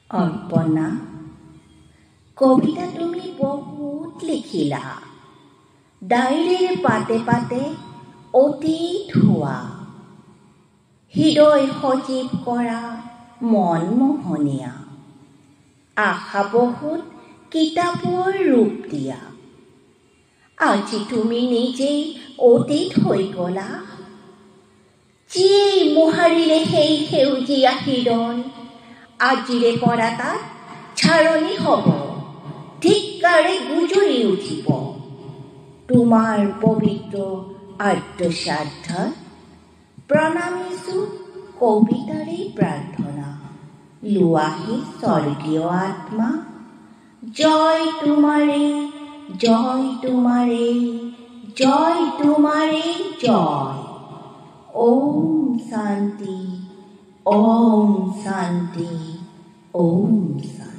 অৰ্পণা, কবিতা তুমি বহুত লিখিলা, ডায়েৰীৰ পাতে পাতে অতীত হোৱা, হৃদয় সজীৱ কৰা মনমোহনীয়া, আশা বহুত কিতাপৰ ৰূপ দিয়া। আজি তুমি নিজেই অতীত হৈ গ'লা। যিয়েই মোহাৰিলে সেই সেউজীয়া হৃদয়, আজিৰে পৰা তাত চাৰণি হ'ব, ধিক্কাৰে গুজৰি উঠিব। তোমাৰ পবিত্ৰ আদ্যশ্ৰাদ্ধত প্ৰণামিছো কবিতাৰে প্ৰাৰ্থনা, লোৱাহি স্বৰ্গীয় আত্মা। জয় তোমাৰে, জয় তোমাৰে, জয় তোমাৰে জয়। ওম শান্তি, ওম শান্তি, ওম শান্তি।